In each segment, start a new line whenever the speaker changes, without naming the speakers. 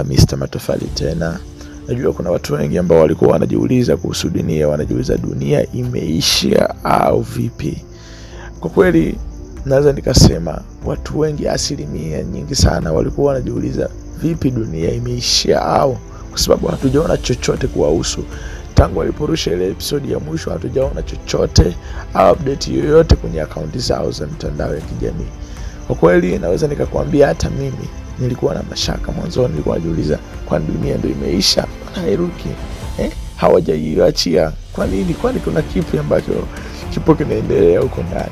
Mr. Matofali tena. Najua kuna watu wengi ambao walikuwa wanajiuliza kuhusu dunia, wanajiuliza dunia imeishia au vipi? Kwa kweli naweza nikasema watu wengi, asilimia nyingi sana walikuwa wanajiuliza vipi dunia imeishia au, kwa sababu hatujaona chochote kuwahusu. Tangu waliporusha ile episode ya mwisho hatujaona chochote au update yoyote kwenye akaunti zao za mitandao ya kijamii. Kwa kweli naweza nikakwambia hata mimi nilikuwa na mashaka mwanzoni, nilikuwa najiuliza kwani dunia ndio imeisha? Mbona hairuki? Hawajaiachia. Kwa nini? Kwani kuna kipi ambacho kipo kinaendelea huko ndani?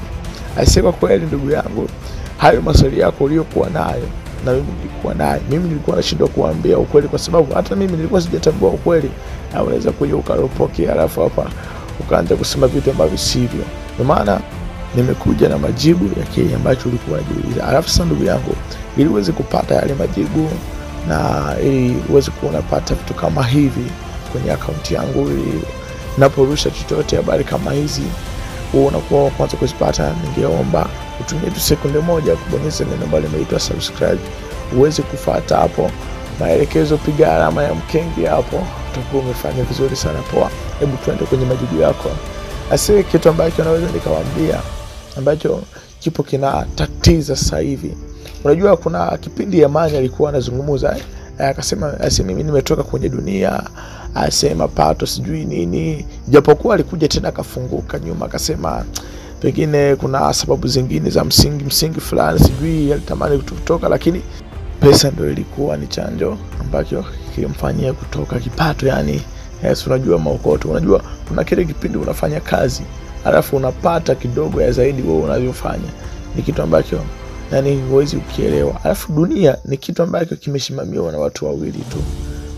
Aisee, kwa kweli ndugu yangu, hayo maswali yako uliyokuwa nayo na mimi nilikuwa nayo. Mimi nilikuwa nashindwa kuambia ukweli kwa sababu hata mimi nilikuwa sijatambua ukweli. Na unaweza kuja ukaropokea alafu hapa ukaanza kusema vitu ambavyo sivyo. Ndio maana nimekuja na majibu ya kile ambacho ulikuwa unajiuliza. Alafu sasa ndugu yangu, ili uweze kupata yale majibu na ili uweze kuona pata vitu kama hivi kwenye akaunti yangu, ili naporusha chochote habari kama hizi unakuwa wa kwanza kuzipata, ningeomba utumie tu sekunde moja kubonyeza neno ambalo limeitwa subscribe, uweze kufuata hapo maelekezo, piga alama ya mkenge hapo, utakuwa umefanya vizuri sana. Poa, hebu tuende kwenye majibu yako. Asiye kitu ambacho naweza nikawaambia ambacho kipo kinatatiza sasa hivi. Unajua kuna kipindi Amani alikuwa anazungumza, akasema mimi nimetoka kwenye dunia, asema pato sijui nini, japokuwa alikuja tena akafunguka nyuma akasema pengine kuna sababu zingine za msingi fulani sijui alitamani kutoka, lakini pesa ndio ilikuwa ni chanjo ambacho kilimfanyia kutoka kipato. Yani yes, unajua maokoto, unajua kuna kile kipindi unafanya kazi alafu unapata kidogo ya zaidi wewe unavyofanya, ni kitu ambacho yani huwezi ukielewa. Alafu dunia ni kitu ambacho kimesimamiwa na watu wawili tu.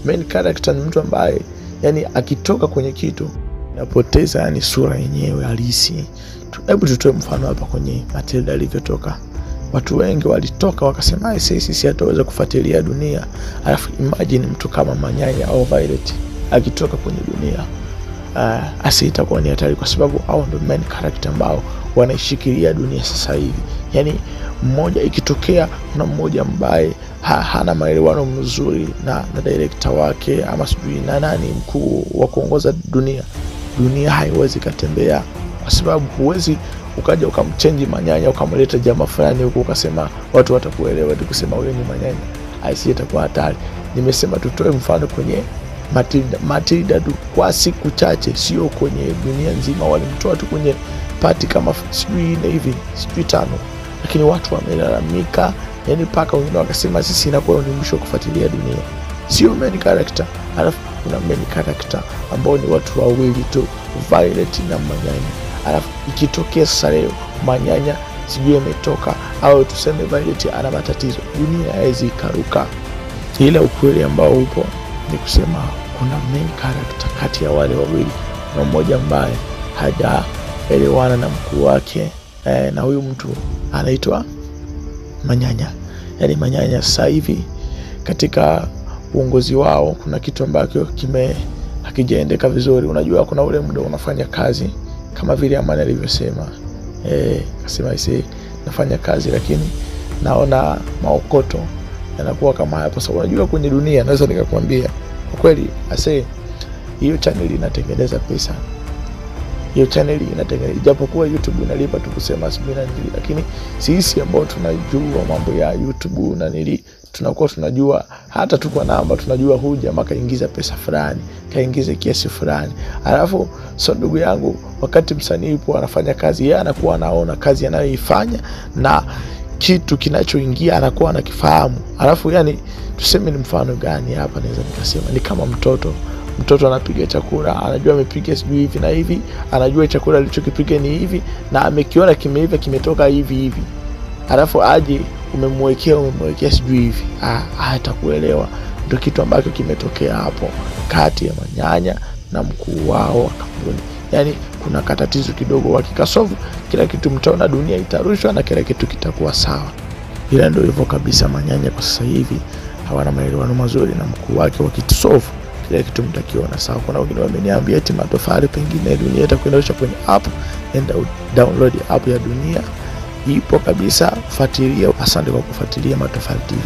Main character ni mtu ambaye yani akitoka kwenye kitu napoteza yani sura yenyewe halisi. Hebu tutoe mfano hapa kwenye Matilda alivyotoka. Watu wengi walitoka wakasema sisi hataweza kufuatilia dunia. Alafu imagine mtu kama Manyanya au Violet akitoka kwenye dunia, itakuwa ni hatari, kwa sababu hao ndio main character ambao wanaishikilia dunia sasa hivi. Yani mmoja ikitokea kuna mmoja ambaye hana maelewano mzuri na director wake ama sijui na nani mkuu wa kuongoza dunia, dunia haiwezi katembea, kwa sababu huwezi ukaja ukamchange Manyanya ukamleta jamaa fulani huko ukasema watu watakuelewa tu kusema huyo ni Manyanya. Itakuwa hatari. Nimesema tutoe mfano kwenye Matilda. Matilda tu kwa siku chache, sio kwenye dunia nzima, walimtoa tu kwenye party kama sijui 4 hivi, sijui 5, lakini watu wamelalamika, yani paka wengine wakasema sisi inakuwa ni mwisho kufuatilia dunia. Sio main character. Alafu kuna main character ambao ni watu wawili tu, Violet na Manyanya. Alafu ikitokea sasa leo Manyanya sijui ametoka au tuseme Violet ana matatizo, dunia haiwezi ikaruka. Ila ukweli ambao upo ni kusema kuna main character kati ya wale wawili, na mmoja ambaye hajaelewana na mkuu wake, na huyu mtu anaitwa Manyanya. Yani Manyanya sasa hivi katika uongozi wao kuna kitu ambacho hakijaendeka vizuri. Unajua kuna ule muda unafanya kazi kama vile Amani alivyosema, akasema nafanya kazi lakini naona maokoto yanakuwa kama hapo. Sasa unajua kwenye dunia naweza nikakwambia kwa kweli hiyo channel inatengeneza pesa. Hiyo channel inatengeneza, japokuwa YouTube inalipa tu kusema sijui na nini, lakini sisi ambao tunajua mambo ya YouTube na nini tunakuwa tunajua hata tu kwa namba tunajua huyu jamaa kaingiza pesa fulani, kaingiza kiasi fulani. Alafu so ndugu yangu, wakati msanii yupo anafanya kazi, yeye anakuwa anaona kazi anayoifanya na kitu kinachoingia anakuwa anakifahamu. Alafu yani tuseme ni mfano gani hapa naweza nikasema ni kama mtoto. Mtoto anapiga chakula, anajua amepiga sijui hivi na hivi, anajua chakula alichokipiga ni hivi na amekiona kimeiva kimetoka hivi hivi. Alafu aje umemwekea sijui hivi, hatakuelewa. Ndio kitu ambacho kimetokea hapo kati ya Manyanya na mkuu wao wa kampuni. Yani kuna katatizo kidogo, wakikasolve kila kitu mtaona dunia itarushwa na kila kitu kitakuwa sawa. Ila ndio hivyo kabisa, Manyanya kwa sasa hivi hawana maelewano mazuri na mkuu wake, wakisolve kila kitu mtakiona sawa. Kuna wengine wameniambia eti Matofali pengine dunia itakwenda kwenye app, enda download app ya dunia, ipo kabisa, fuatilia. Asante kwa kufuatilia Matofali TV.